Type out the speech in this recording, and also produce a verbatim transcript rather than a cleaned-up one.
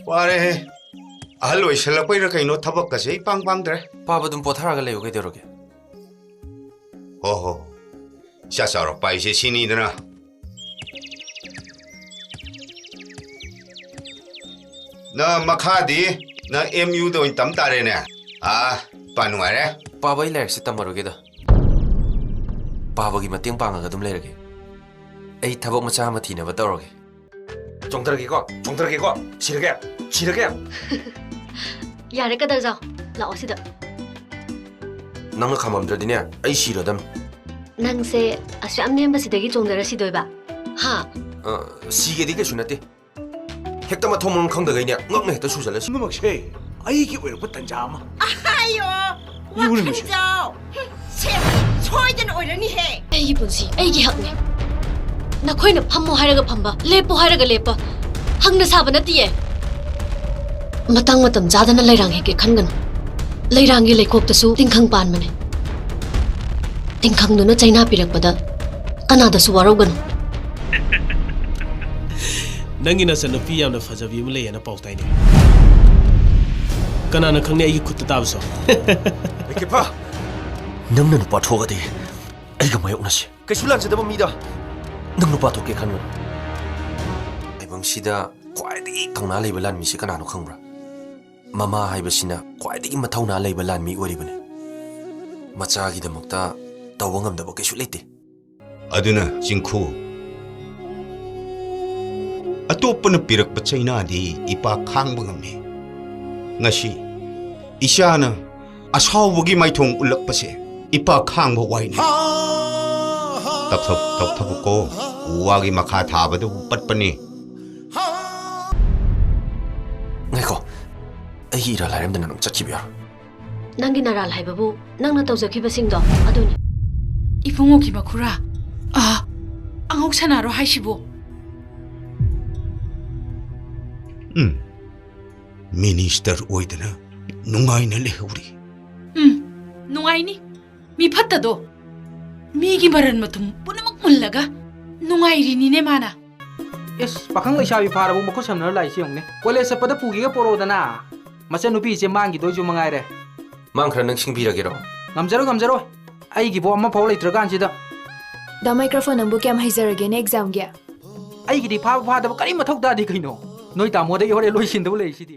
ꯋꯥꯔꯦꯍꯦ꯫ ꯑꯍꯜ ꯑꯣꯏꯁꯜꯂꯛꯄꯩꯔ ꯀꯩꯅꯣ, ꯊꯕꯛꯀꯁꯦ ꯏꯄꯥꯡ ꯄꯥꯡꯗ꯭ꯔꯦ꯫ ꯄꯥꯕ ꯑꯗꯨꯝ ꯄꯣꯊꯥꯔꯒ ꯂꯩꯌꯨ, ꯀꯩꯗꯧꯔꯒꯦ? ꯍꯣ ꯍꯣ꯫ ꯏꯆꯥ ꯆꯥꯎꯔꯛꯄ ꯍꯥꯏꯁꯦ ꯁꯤꯅꯤꯗꯅ꯫ ꯅꯪ ꯃꯈꯥꯗꯤ ꯅꯪ ꯑꯦꯝ ꯌꯨꯗ ꯑꯣꯏꯅ ꯇꯝ ꯇꯥꯔꯦꯅꯦ꯫ ꯑꯥ, ꯏꯄꯥ ꯅꯨꯡꯉꯥꯏꯔꯦ꯫ ꯄꯥꯕ, ꯑꯩ ꯂꯥꯏꯔꯤꯛꯁꯦ ꯇꯝꯃꯔꯣꯏꯒꯦꯗ꯫ ꯄꯥꯕꯒꯤ ꯃꯇꯦꯡ ꯄꯥꯡꯉꯒ ꯑꯗꯨꯝ ꯂꯩꯔꯒꯦ꯫ ꯑꯩ ꯊꯕꯛ ꯃꯆꯥ ꯑꯃ ꯊꯤꯅꯕ ꯇꯧꯔꯒꯦ꯫ ꯆꯣꯡꯊꯔꯒꯦꯀꯣ, ꯆꯣꯡꯊꯔꯒꯦꯀꯣ꯫ ꯁꯤꯔꯒꯦ, ꯁꯤꯔꯒꯦ꯫ ꯌꯥꯔꯦ, ꯀꯗꯔꯖꯥꯎ꯫ ꯂꯥꯛꯑꯣ ꯁꯤꯗ꯫ ꯅꯪꯅ ꯈꯥꯝꯃꯝꯗ꯭ꯔꯗꯤꯅꯦ, ꯑꯩ ꯁꯤꯔꯗꯝꯅꯤ꯫ ꯅꯪꯁꯦ ꯑꯁꯨꯛ ꯌꯥꯝ ꯅꯦꯝꯕꯁꯤꯗꯒꯤ ꯆꯣꯡꯊꯔ ꯁꯤꯗꯣꯏꯕ? ꯍꯥ? ꯑ, ꯁꯤꯒꯦꯗꯤ ꯀꯩꯁꯨ ꯅꯠꯇꯦ꯫ ꯍꯦꯛꯇ ꯃꯊꯣꯡ ꯃꯔꯝ ꯈꯪꯗꯈꯩꯅꯦ, ꯉꯛꯅ ꯍꯦꯛꯇ ꯁꯨꯖꯜꯂꯁꯤ꯫ ꯄꯨꯝꯅꯃꯛꯁꯦ ꯑꯩꯒꯤ ꯑꯣꯏꯔꯛꯄ ꯇꯟꯖꯥ ꯑꯃ꯫ ꯑꯍꯥꯌꯣ! ꯌꯨꯝ ꯋꯥꯈꯜꯖꯥꯎ! ꯁꯦ, ꯁꯣꯏꯗꯅ ꯑꯣꯏꯔꯅꯤꯍꯦ! ꯑꯩꯒꯤ ꯄꯨꯟꯁꯤ, ꯑꯩꯒꯤ ꯍꯛꯅꯦ꯫ ꯅꯈꯣꯏꯅ ꯐꯝꯃꯣ ꯍꯥꯏꯔꯒ ꯐꯝꯕ, ꯂꯦꯞꯄꯣ ꯍꯥꯏꯔꯒ ꯂꯦꯞꯄ, ꯍꯪꯅ ꯁꯥꯕ ꯅꯠꯇꯤꯌꯦ꯫ ꯃꯇꯥꯡ ꯃꯇꯝ ꯆꯥꯗꯅ ꯂꯩꯔꯥꯡ ꯍꯦꯛꯀꯦ ꯈꯟꯒꯅꯨ꯫ ꯂꯩꯔꯥꯡꯒꯤ ꯂꯩꯈꯣꯛꯇꯁꯨ ꯇꯤꯡꯈꯪ ꯄꯥꯟꯕꯅꯦ꯫ ꯇꯤꯡꯈꯪꯗꯨꯅ ꯆꯩꯅꯥ ꯄꯤꯔꯛꯄꯗ ꯀꯅꯥꯗꯁꯨ ꯋꯥꯔꯧꯒꯅꯨ꯫ ꯅꯪꯒꯤ ꯅꯆꯟꯅꯨꯄꯤ ꯌꯥꯝꯅ ꯐꯖꯕꯤ ꯑꯃ ꯂꯩꯌꯦꯅ ꯄꯥꯎ ꯇꯥꯏꯅꯦ꯫ ꯀꯅꯥꯅ ꯈꯪꯅꯤ ꯑꯩꯒꯤ ꯈꯨꯠꯇ ꯇꯥꯕꯁꯨ? ꯂꯩꯈꯦꯠꯄ! ꯅꯪꯅ ꯅꯨꯄꯥ ꯊꯣꯛꯑꯗꯤ ꯑꯩꯒ ꯃꯥꯌꯣꯛꯅꯁꯤ꯫ ꯀꯩꯁꯨ ꯂꯥꯟꯖꯗꯕ ꯃꯤꯗ ꯅꯪ ꯅꯨꯄꯥ ꯊꯣꯛꯀꯦ ꯈꯟꯕ꯭ꯔꯥ? ꯇꯥꯏꯕꯪꯁꯤꯗ ꯈ꯭ꯋꯥꯏꯗꯒꯤ ꯊꯧꯅꯥ ꯂꯩꯕ ꯂꯥꯟꯃꯤꯁꯤ ꯀꯅꯥꯅꯣ ꯈꯪꯕ꯭ꯔꯥ? ꯃꯃꯥ ꯍꯥꯏꯕꯁꯤꯅ ꯈ꯭ꯋꯥꯏꯗꯒꯤ ꯃꯊꯧꯅꯥ ꯂꯩꯕ ꯂꯥꯟꯃꯤ ꯑꯣꯏꯔꯤꯕꯅꯤ꯫ ꯃꯆꯥꯒꯤꯗꯃꯛꯇ ꯇꯧꯕ ꯉꯝꯗꯕ ꯀꯩꯁꯨ ꯂꯩꯇꯦ꯫ ꯑꯗꯨꯅ ꯆꯤꯡꯈꯨ, ꯑꯇꯣꯞꯄꯅ ꯄꯤꯔꯛꯄ ꯆꯩꯅꯥꯗꯤ ꯏꯄꯥ ꯈꯥꯡꯕ ꯉꯝꯃꯤ꯫ ꯉꯁꯤ ꯏꯆꯥꯅ ꯑꯁꯥꯎꯕꯒꯤ ꯃꯥꯏꯊꯣꯡ ꯎꯠꯂꯛꯄꯁꯦ ꯏꯄꯥ ꯈꯥꯡꯕ ꯋꯥꯏꯅꯦ꯫ ꯇꯞꯊꯧ, ꯇꯞꯊꯧꯀꯣ꯫ ꯎ ꯋꯥꯒꯤ ꯃꯈꯥ ꯊꯥꯕꯗꯕꯨ ꯄꯠꯄꯅꯤ꯫ ꯉꯥꯏꯈꯣ, ꯑꯩꯒꯤ ꯏꯔꯥꯜ ꯍꯥꯏꯔꯝꯗꯅ ꯅꯪ ꯆꯠꯈꯤꯕ ꯌꯥꯔꯣꯏ꯫ ꯅꯪꯒꯤ ꯅꯔꯥꯜ ꯍꯥꯏꯕꯕꯨ ꯅꯪꯅ ꯇꯧꯖꯈꯤꯕꯁꯤꯡꯗꯣ ꯑꯗꯨꯅꯤ꯫ ꯏꯕꯨꯡꯉꯣꯒꯤ ꯃꯈꯨꯔꯥ, ꯑꯥ, ꯑꯉꯧ ꯁꯅꯥꯔꯣ ꯍꯥꯏꯁꯤꯕꯨ? ꯎꯝ, ꯃꯤꯅꯤꯁꯇꯔ ꯑꯣꯏꯗꯅ ꯅꯨꯡꯉꯥꯏꯅ ꯂꯩꯍꯧꯔꯤ꯫ ꯎꯝ, ꯅꯨꯡꯉꯥꯏꯅꯤ꯫ ꯃꯤ ꯐꯠꯇꯗꯣ, ꯃꯤꯒꯤ ꯃꯔꯟ ꯃꯊꯨꯝ ꯄꯨꯝꯅꯃꯛ ꯃꯨꯜꯂꯒ ꯅꯨꯡꯉꯥꯏꯔꯤꯅꯤꯅꯦ ꯃꯥꯅ꯫ ꯏꯁ, ꯄꯥꯈꯪ ꯂꯩꯁꯥꯕꯤ ꯐꯥꯔꯕ ꯃꯈꯨꯠ ꯁꯝꯅꯔ ꯂꯥꯛꯏꯁꯦ ꯌꯦꯡꯉꯨꯅꯦ꯫ ꯀꯣꯂꯦꯖ ꯆꯠꯄꯗ ꯄꯨꯒꯦꯒ ꯄꯣꯔꯛꯑꯣꯗꯅ꯫ ꯃꯆꯟꯅꯨꯄꯤꯁꯦ ꯃꯥꯡꯈꯤꯗꯣꯏꯁꯨ ꯃꯉꯥꯏꯔꯦ꯫ ꯃꯥꯡ ꯈꯔ ꯅꯪ ꯁꯤꯡꯕꯤꯔꯒꯦꯔꯣ? ꯉꯝꯖꯔꯣꯏ, ꯉꯝꯖꯔꯣꯏ꯫ ꯑꯩꯒꯤꯕꯨ ꯑꯃ ꯐꯥꯎ ꯂꯩꯇ꯭ꯔꯀꯥꯟꯁꯤꯗ꯫ ꯗꯥ ꯃꯥꯏꯀ꯭ꯔꯣꯐꯣꯟ, ꯅꯪꯕꯨ ꯀꯌꯥꯝ ꯍꯩꯖꯔꯒꯦꯅꯦ ꯑꯦꯛꯖꯥꯝꯒꯤ? ꯑꯩꯒꯤꯗꯤ ꯐꯥꯕ ꯐꯥꯗꯕ ꯀꯔꯤꯝ ꯃꯊꯧ ꯇꯥꯗꯦ ꯀꯩꯅꯣ꯫ ꯅꯣꯏ ꯇꯥꯃꯣꯗꯒꯤ ꯍꯣꯔꯦꯟ ꯂꯣꯏ ꯁꯤꯟꯗꯧ ꯂꯩꯔꯤꯁꯤꯗꯤ꯫